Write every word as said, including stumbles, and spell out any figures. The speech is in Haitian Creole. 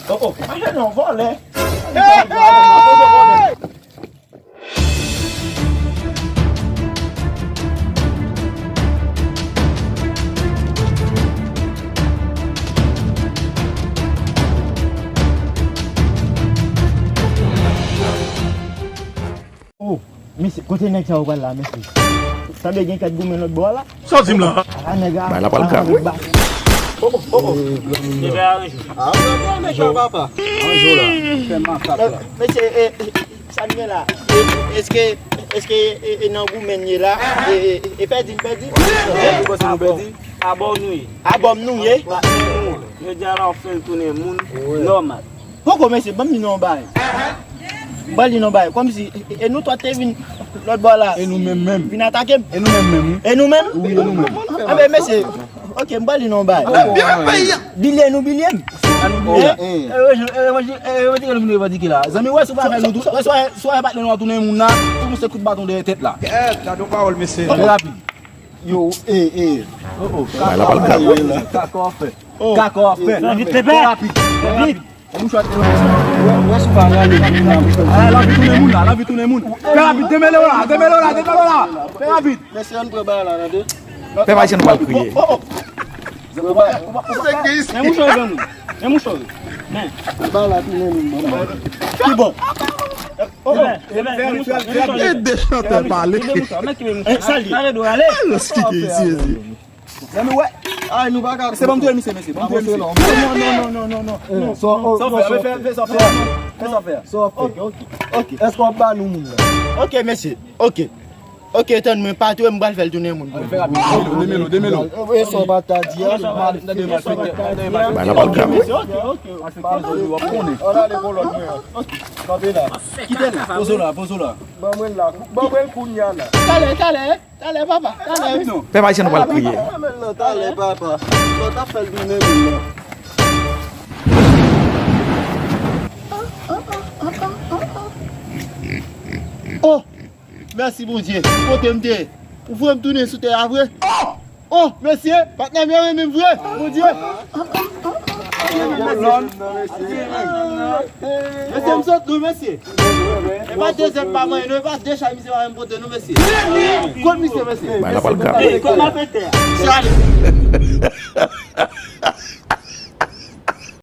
Oh, oh, mache non, vòlè. Oh, mesye, kote nèg sa yo pral la, mesye? Sanble gen kèk goumen lòt bò a la. Sa w di m la? Ah, nèg a. Bay la pral grave, wi. Oh, oh, oh, oh. Nèg a rejou. Ah, papa. Anjo la. Fè makak la. Mesye, eh, eh, sa n gen la? Eh, èske, èske, eh, eh, nan goumen n ye la? Eh, eh, eh, pèdi, pèdi. Pèdi. Abò nou ye. Abò nou ye. Yo di ala w fè l tounen moun nòmal. Poko, mesye, ban m di nou yon bagay. M pral di nou yon bagay. Kòmsi, e, e nou twa te vin lòt bò la. E nou menm menm. Vin atake m. E nou menm menm, wi. E nou menm? Wi, e nou menm. Anben, mesye, oke, m pral di nou yon bagay. Bilye nou bilye m. Revandike nou vin revandike la. Zanmi, wè si w pa fè nou tou, wè si w pa fè patnè nou an tounen moun la, pou nou se kout baton dèyè tèt la. Gade yon pawòl, mesye. Trè rapid. Yo, e, e. Oh, oh. Bay la pral grave, wi. Kaka w ap fè. Kaka w ap fè. Trè rapid. Trè rapid. Mouchwa, wè, wè si w pa rale moun nan. Ala, l anvi tounen moun la, l anvi tounen moun. Fè rapid, demele w la, demele w la, demele w la. Fè rapid. Mesye, ann pran bagay la, tande. Pèp Ayisyen nou pral kriye. Oh, oh. Men mouchwa, men mouchwa. Men. Bagay la tounen moun, manman. Ki bon? Oh, oh. E de chantè pale. Sa li. Al eskike isi, isi. Zanmi, wè. Ay, nou pa ka. Se bon, m touye misye, mesye. Bon, m touye misye. Non, non, non, non, non, non. Sa w fè, fè, fè sa w fè. Fè sa w fè. Sa w fè. Ok, ok. Ok. Èske w ap ba nou moun la? Ok, mesye. Ok. Ok, tann mwen, pa touye m, m pral fè l tounen moun. Fè rapid. Demele w, demele w. E sa w pa ta di a? Bay la pral grave, wi. Ok, ok. Ann ale pou lòt mwen. Kanpe la. Kite l. Poze w la, poze w la. Ban mwen l la. Ban mwen l kounya la. Talè, talè. Talè, papa, talè. Pèp Ayisyen nou pral kriye. Talè, papa. Sa w ta fè l tounen moun nan. Oh! Mèsi, Bondye. Kote m te ye? Ou voye m tounen sou tè a vre? Oh! Oh, mesye, patnè m yo renmen m vre, Bondye. Mesye, m sot lwen, mesye. E pa de zèb pa manyen, non, e pa de chay misye pa menm pote, non, mesye. Kot misye, mesye? Bay la pral grave. Kot malfektè a? Misye ale.